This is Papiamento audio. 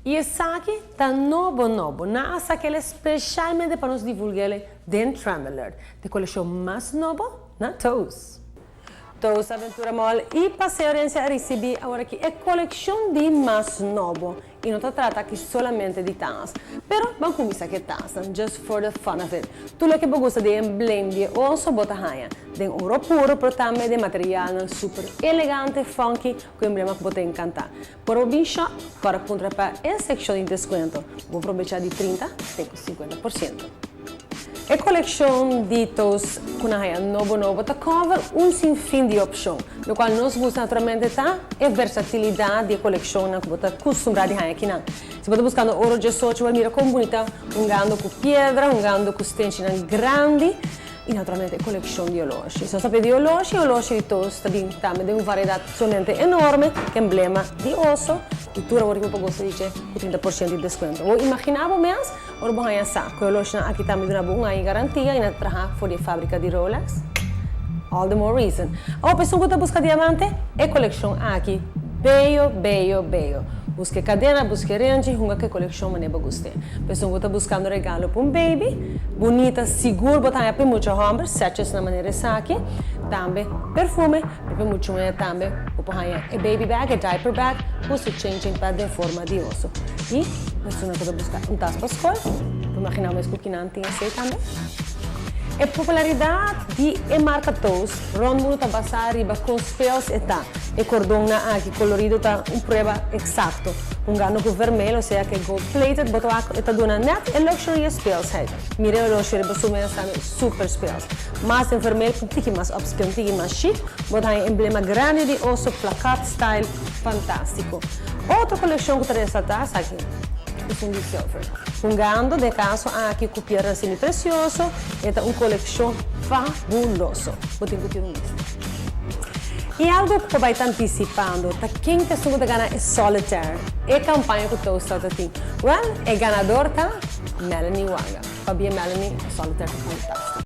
Y esaki ta nobo nobo. Nan a sak'e specialmente pa nos divulga den Trend Alert. E coleccion mas nobo na Tous. Tous Aventura Mall y Paseo Herencia a ricibi awor aki e coleccion di mas nobo. Y no ta trata aki solamente di tas. Pero ban cuminsa cu tas, just for the fun of it. Tur loke bo gusta di emblema di oso bo ta haya. Den oro puro, pero tambe di material super elegante, funky, cu emblema cu bo ta encanta. Por bin shop pa puntra pa e seccion di descuento. Bo por aprovecha di 30 te 50%. E coleccion di Tous cu a nobo nobo ta cover un sinfin di opcion, loke nos gusta naturalmente ta e versatilidad di coleccion cu bo ta acostumbra di aki nan. Si bo ta buscando oro 18, bay mira con bunita, hungando cu piedra, hungando cu stenchi grandi y naturalmente coleccion di oloshi. Si bo pidi oloshi, oloshi di Tous tambe tambe tin un variedad solamente enorme, cu emblema di oso, y tur awor cu gusta di cu 30% di descuento. Bo imagina bo mes, ora bo haya sa, cu oloshi aki tambe ta duna un garantia y nan a traha for di fabrica di Rolex. All the more reason. E persona cu ta busca diamante, e coleccion aki, bello, bello, bello. Busca cadena, busca ring, hunga cu e coleccion manera bo gusta. Persona cu ta buscando regalo pa un baby, bunita, sigur, bo ta pa mucha homber, sachets na manera esaki. Tambe perfume, pa mucha muher tambe, bo por e baby bag, e diaper bag, cu su changing pad den forma di oso. Y persona cu ta busca un tas pa scol, imagina mes cu nan tin esey tambe. E popularidad di e marca Tous, rond mundo ta basa riba con speels e ta. E cordon nan aki colorido ta un prueba exacto. Hungando cu vermeel, osea cu gold plated, bo ta duna net e luxury speelsheid. Mira e luxury, bo ta super speels. Mas den vermeel, un tiki mas upscale, un tiki mas chic, bo ta emblema grandi di oso, plakat style, fantastico. Otro coleccion cu ta resalta aki, e un di silver. Hungando, den caso aki, cu piedra semi precioso, ta un coleccion fabuloso. Bo tin cu tin un lista. Y algo cu bay ta anticipando, ta ken ta esun cu gana e Solitaire. E campaña cu Tous ta tin. Well, e ganador ta Melanie Wanga. Pabien Melanie, Solitaire fantastico.